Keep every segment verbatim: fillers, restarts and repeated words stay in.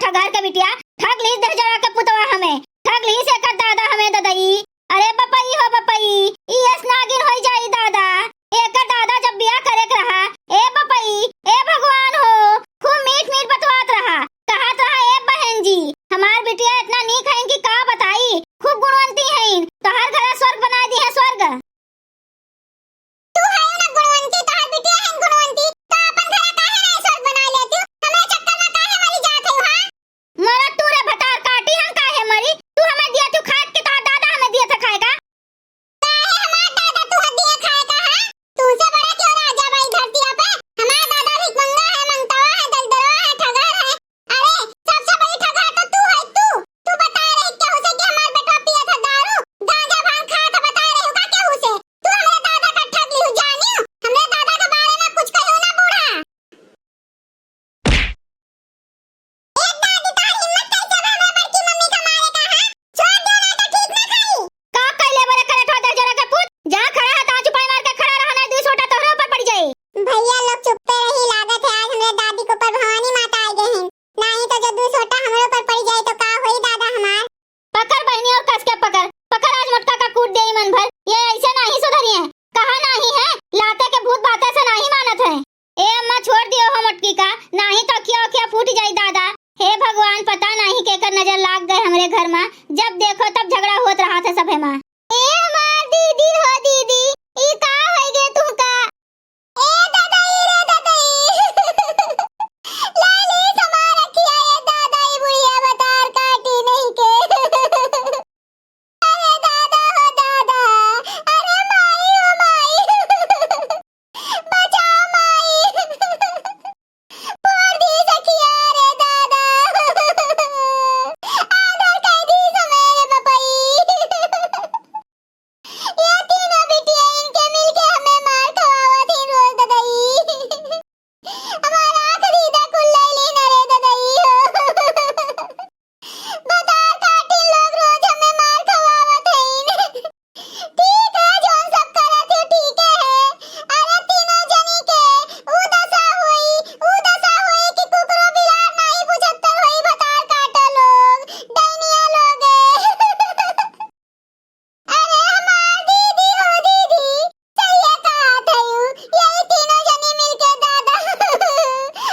ठगहर के बिटिया, ठग लीस दहिजरा के पुतवा हमें, ठग लीस एकर दादा हमें ददई। अरे बपई हो बपई, ई अस नागिन होई जाई दादा। एकर दादा जब बियाह करे के रहा, ए बपई, ए भगवान हो, खूब मीठ मीठ बतवात रहा, कहत रहा, ए बहन जी, हमार बिटिया इतना नीक हईन कि का बताई, खूब गुणवंती हईन, तोहार घरा स्वर्ग बनाई दिहे, स्वर्ग। तू हयू ना गुणवंती, तोहार बिटिया हईन गुणवंती, तो आपन घरा काहे नाहीं स्वर्ग बनाई लेतिउ? हमरे चक्कर में काहे मरी जात हयू, हाँ? मरत तू रे भतार काटी, हम काहे मरी? तू हमें दिया तू खाए के, तोहार दादा हमें दिया था खाए का। काहे हमार दादा तू दिए खाए का, हाँ? तू से बड़ा क्यों राजा बाई धरतिया पे? हमार दादा भिखमंगा है, मंगतवा है, दलदरवा है, ठगहर है। अरे, सबसे बड़ी ठगहर तो तू है, तू। तू बताए रही केहू से कि हमार बेटवा पियत है दारू, गांजा भांग खात है, बताए रही का केहू से? तू हमरे दादा का ठग लिहू, जानियो? हमरे दादा के बारे में कुछ कहियो ना बूढ़ा। ए दादी, तोहार हिम्मत कैसे बा हमरा बड़की मम्मी का मारे का, हाँ? छोड़ दियो ना तो ठीक ना खाई। का कइले बड़े करठवा दहिजरा के पूत? जहाँ खड़ा है तहाँ चुपाई मार के खड़ा रहा, नाहीं दुई सोटा तोहरे ऊपर पड़ी जाई। भैया लोग चुप्पे रही, लागत है आज हमरे दादी के ऊपर भवानी माता आ गई हैं। नाहीं तो जो दुई सोटा हमरे ऊपर पड़ी जाई तो का होई दादा हमार? पकड़ बहिनी और कस के पकड़, पकड़ आज मोटका का कूट देई मन भर। ये ऐसे नाहीं सुधरी है, कहा नाहीं है, लाते के भूत बाते से नाहीं मानत है। ए अम्मा, छोड़ दियो हो मोटकी का, नाहीं तो अखिया ओखिया फूट जाई दादा। हे भगवान, पता नाहीं केकर नजर लाग गए हमरे घर मा, जब देखो तब झगड़ा होत रहा थे सभे मा। ए हमार दीदी हो दीदी, ई का होई गे तुहका? ए ददई रे ददई, लाली समार रखिया ए दादा, ई बुढ़िया बतार काटी नहीं के। अरे दादा हो दादा, अरे माई हो माई, बचाओ माई, फोड़ दी सखिया रे दादा, आदर कर दी समेरे बपई। ये तीनों बिटिया इनके मिलके हमें मार खवावत ही रोज ददई। हमार आँख दीदा कुल लैली न रे ददई हो। बतार काटिन लोग रोज हमें मार खवावत हईन। ठीक है, जौन सब करत हो ठीक है। अरे तीनों जनी के ऊ दशा होई, ऊ दशा होई कि कुकुरो बिलार नाहीं बुझत्तर होई बतार काटो लोग, डैनिया लोग। अरे हमार दीदी हो दीदी, सहिया कहत हयू, यही तीनों जनी मिलके दादा,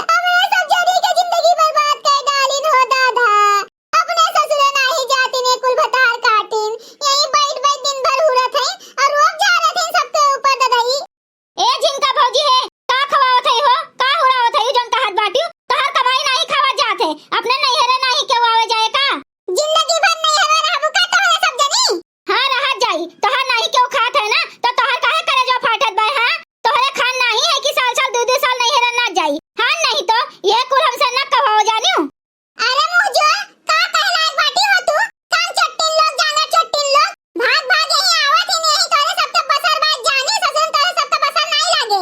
हमरे सब जनी के जिंदगी बर्बाद कर डालिन हो दादा। अपने ससुरे नाहीं जातिन, ये कुल भतार काटिन, यही बैठ बैठ दिन भर हुरत हईन और रोब झारत हईन सबके ऊपर ददई। ए झिनका भौजी हे, का खवावत हई हो? का हुरावत हई जौन कहत बाटिउ? तोहर कमाई नाहीं खावत जात है, अपने नैहरे नाहीं केहू आवे जाए का? जिंदगी भर नैहरे रहबू का तोहरे सब जनी? हाँ, रहत जाई, तोहर नाहीं केहू खात है ना, तो तोहर काहे करेजवा फाटत बा, हाँ? तोहरे खान नाहीं है कि साल साल दू दू साल नैहरे ना जाई, हाँ? नहीं तो ये कुल हमसे न कहवाओ जानिउ। अरे मुँहजोर, का कहलायक बाटी हो तू? कान चट्टिन लोग, जांगर चट्टिन लोग, भाग भाग यहीं आवत ही, यहीं तोहरे सबके बसर बात जानी, ससुरन तोहरे सबके बसर नाहीं लागे।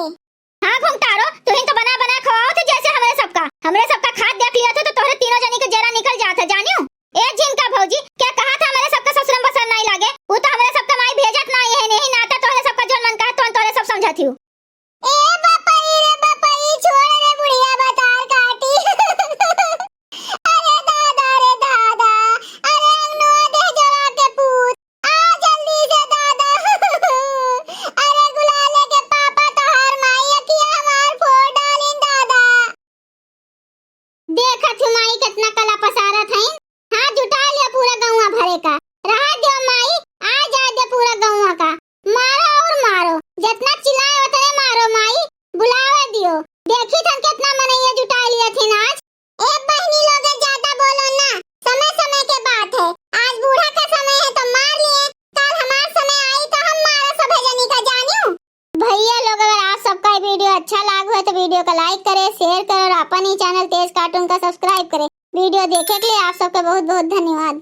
हाँ घुंघटारो, तुहिन तो बना बना खवावत ही जैसे हमरे सबका, हमरे सबका खात देख लिया थे तो तोहरे तीनों जनी के जेरा निकल जात है, जानिउ? ए झिनका भौजी, क्या कहा था हमरे सबका ससुरन बसर नाहीं लागे? ऊ तो हमरे सबका माई भेजत नाहीं है, नहीं नाता तोहरे सबका जौन मन कहा तौन तोहरे सब समझत हिउ। ए बपई रे बपई, छोड़ रे बुढ़िया बतार काटी। अरे दादा रे दादा, अरे अंगनवा दहिजरा के पूत, आ जल्दी से दादा। अरे गुलाले के पापा तोहार माई अखिया हमार फोड़ डालिन दादा। देखत हूँ माई कितना कला पसारत हईन। हाँ, जुटा लियो पूरा गौवा भरे का। रहा दियो माई, आ जाए दियो पूरा गौवा का। मारो और मारो, जितना चिल्लाए उतने मारो माई, बुलावे दियो। देखी थन कितना मनैया जुटा लिया थे आज। ए बहनी लोग ज्यादा बोलो ना, समय समय के बात है। आज बूढ़ा का समय है तो मार लिए, काल हमार समय आई तो हम मारा सभे जनी का जानियो। भैया लोग, अगर आप सबका ये वीडियो अच्छा लाग हो तो वीडियो का like करें, share करें और अपन ही channel तेज cartoon का subscribe करें। वीडियो देखे के लिए आप सबका बहुत बहुत धन्यवाद।